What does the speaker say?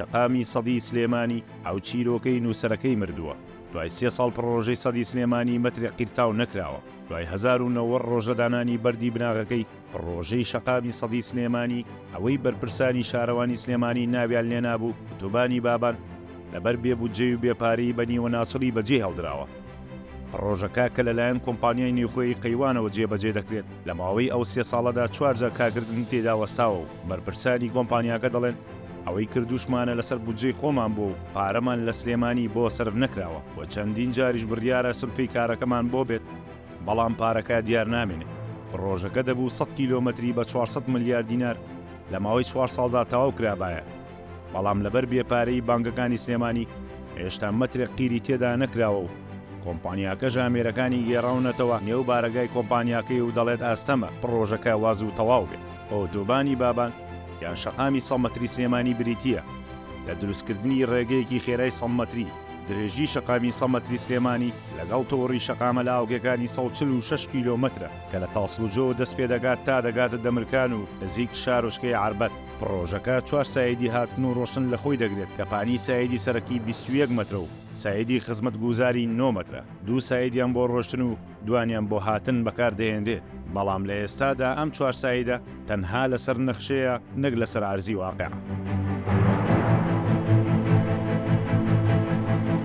شەقامی سەدی سلێمانی ئەو چیرۆکەی نووسەرەکەی مردووە. دوای سێ ساڵ پڕۆژەی سەدی سلێمانی مەترێک قیرتاو نەکراوە. دوای 1090 ڕۆژ لە دانانی بەردی بناغەکەی پڕۆژەی شەقامی سەدی سلێمانی، ئەوەی بەرپرسانی شارەوانی سلێمانی ناویان لێنابوو ئۆتۆبانی بابان، لەبەر بێ بودجەی و بێ پارەیی بە نیوەناچڵی بەجێ هێڵدراوە. پڕۆژەکە کە لەلایەن کۆمپانیای نێوخۆیی قەیوانەوە جێبەجێ دەکرێت، لە ماوەی ئەو سێ ساڵەدا چوار جار کارکردنی تێدا وەستاوە و بەرپرسانی کۆمپانیاکە دەڵێن، ئەوەی کردووشمانە لەسەر بودجەی خۆمان بووە و پارەمان لە سلێمانی بۆ سەرف نەکراوە و چەندین جاریش بڕیارە سلفەی کارەکەمان بۆ بێت، بەڵام پارەکە دیار نامێنێت. پڕۆژەکە دەبوو سەد کیلۆمەتری بە 400 ملیار دینار لە ماوەی چوار ساڵدا تەواو کرابایە، بەڵام لەبەر بێ پارەیی بانکەکانی سلێمانی هێشتا مەترێک قیری تێدا نەکراوە و کۆمپانیاکەش ئامێرەکانی گێڕاونەتەوە نێو بارەگای کۆمپانیاکەی و دەڵێت ئاستەمە پڕۆژەکە وا زوو تەواو بێت. ئۆتۆبانی بابان یان شەقامی سەد مەتری سلێمانی بریتییە لە دروستکردنی ڕێگەیەکی خێرای سەد مەتری، درێژی شەقامی سەد مەتری سلێمانی لەگەڵ تۆڕی شەقامە لاوکیەکانی 146 کیلۆمەترە کە لە تاسڵوجەوە دەست پێدەکات تا دەگاتە دەمرکان و نزیک شارۆچکەی عەربەت. پڕۆژەکە چوار side ی هاتن و ڕۆشتن لەخۆی دەگرێت کە پانی side ی سەرەکی 21 مەترە و side ی خزمەتگوزاری نۆ مەترە، دوو side یان بۆ ڕۆشتن و دوانیان بۆ هاتن بەکاردەهێنرێت، بەڵام لە ئێستادا ئەم چوار side ە تەنها لەسەر نەخشەیە نەک لەسەر عەرزی واقع.